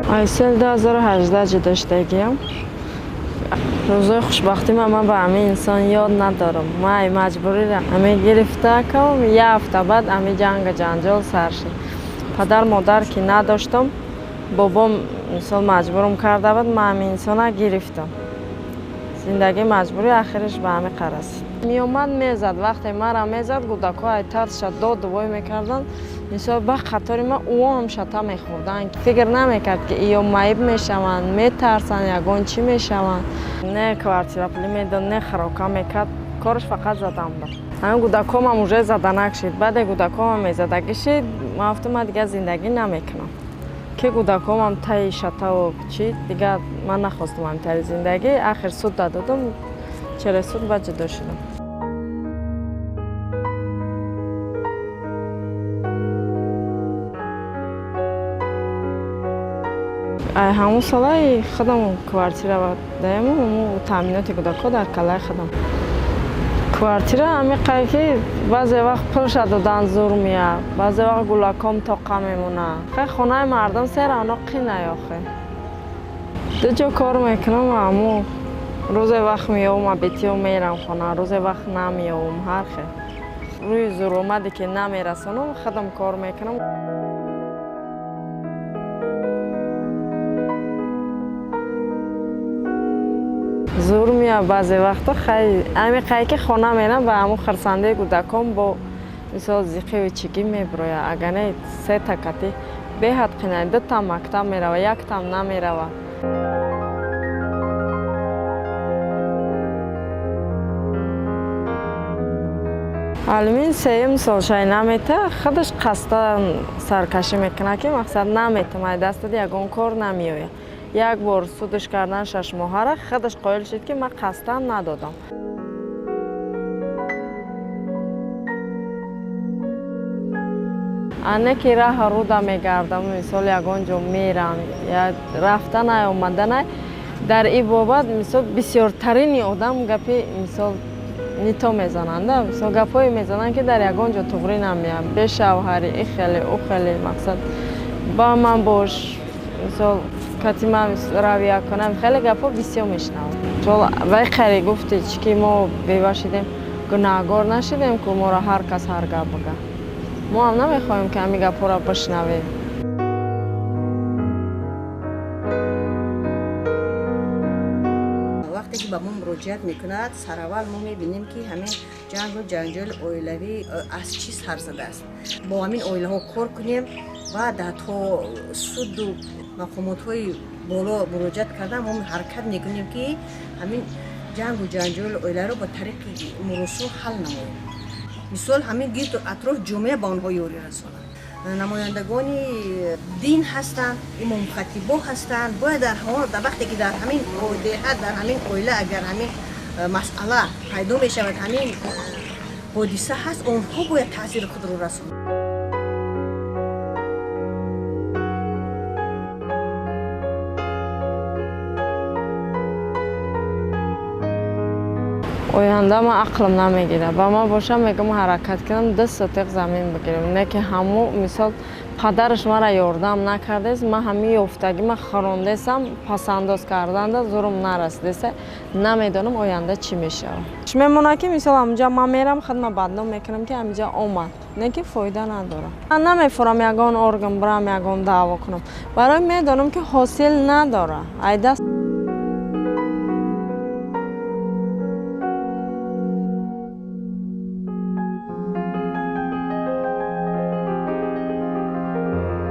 Ай соли 2018 ҷудо шудагиам. Рӯзои хушбахтима ман ба ҳамин инсон ёд надорам. Ман ай маҷбурира ҳамин гирифтакам, як ҳафта баъд ҳамин ҷангу ҷанҷол сар шуд. Падар модар ки надоштам, бобом мисол маҷбурам карда буд, ман ҳамин инсона гирифтам. Зиндагии маҷбурӣ ахираш ба ҳамин расид. Меомад мезад, вақте мара мезад, кӯдакҳо ай тарсша доду вой мекарданд. Мисол ба қатори ман ӯ ҳам шата мехӯрданд. Фикр намекард, ки ё маиб мешаванд, метарсанд, ягон чӣ мешаванд. Не квартира пулӣ медод, не хӯрока мекард, кораш фақат задан буд. Ҳамин кӯдакҳомам уже заданак шид. Баъде кӯдакҳомам мезадагӣ шид, ман гуфтам ман дигар зиндагӣ намекунам. Ки кӯдакҳомам таи шатаву чӣ, дигар ман нахостам ҳамин тари зиндагӣ. Ахир суд додам, через суд баъд ҷудо шудам. Ай ҳамун солаи худам квартира даему, таъминоти кӯдакҳо дар калаи худам. Квартира ҳамиқае ки баъзе вақт пулша додан зур меяд, баъзе вақт гулаком тоқа мемонад. Хай хонаи мардум сер ано қинай охе. Ду ҷо кор мекунам, аммо рӯзе вақт меёвам, абетиё мерам хона, рӯзе вақт намеёвам, ҳар хел. Рӯи зуромаде ки намерасонам, худам кор мекунам. Зур меяд баъзе вақто, хай ҳамиқае ки хона мерам, ба ҳамун хурсандии кӯдакон бо мисол зиқиву чигӣ мебирояд. Агар не сета кати беҳад қинай, дутам мактаб мерава, яктам намерава. Алюмин сеюм сол шай намета, худаш қасдан саркашӣ мекунад, ки мақсад наметам, ай дастат ягон кор намеояд. Як бор судш кардан шашмоҳара, худаш қоил шуд, ки ман қасдан надодам. Ане ки раҳа руда мегардам, мисол ягон ҷо мерам, рафтанай, омаданай, дар ин бобат мисол бисёртарини одам гапи мисол нито мезананд, мисол гапҳое мезананд, ки дар ягон ҷо туғрӣ намеяд. Бешавҳарӣ, и хеле, ӯ хеле, мақсад ба ман бош, мисол кати ман равия кунам, хеле гапҳо бисёр мешунавам. Мисол вай қари гуфти чӣ ки мо бева шидем, гунаҳгор нашидем, ку моро ҳар кас ҳар гап бигӯяд. Мо ҳам намехоҳем, ки ҳамин гапҳоро бишнавем. Вақте ки ба мо муроҷиат мекунад, сараввал мо мебинем, ки ҳамин ҷангу ҷанҷоли оилавӣ аз чӣ сар задааст. Бо ҳамин оилаҳо кор кунем ва то суду мақомотҳои боло муроҷиат кардан мо ҳаракат мекунем, ки ҳамин ҷангу ҷанҷоли оиларо ба тариқи муросо ҳал намоем. Мисол ҳамин гирду атроф ҷомеа ба онҳо ёрӣ расонад. Намояндагони дин ҳастанд, имомхатибо ҳастанд. Бояд дар вақте ки дар ҳамин деҳа, дар ҳамин оила агар ҳамин масъала пайдо мешавад, ҳамин ҳодиса ҳаст, онҳо бояд таъсири худро расонанд. Оянда ман ақлам намегирад. Ба ман бошам, мегӯям ҳаракат кунам, ду сотиқ замин бигирем. Не ки ҳаму мисол падараш мара ёрдам накардест, ман ҳамин ёфтагӣ ман хӯрондесам, пасандоз карданда зурум нарасидеса, намедонам оянда чӣ мешавад. Мемонад, ки мисол ҳаминҷа ман мерам, худма бадном мекунам, ки ҳаминҷа омад. Не ки фоида надорам. Ман намефурам ягон орган бирам, ягон даъво кунам. Барои медонам, ки ҳосил надорад. Ай даст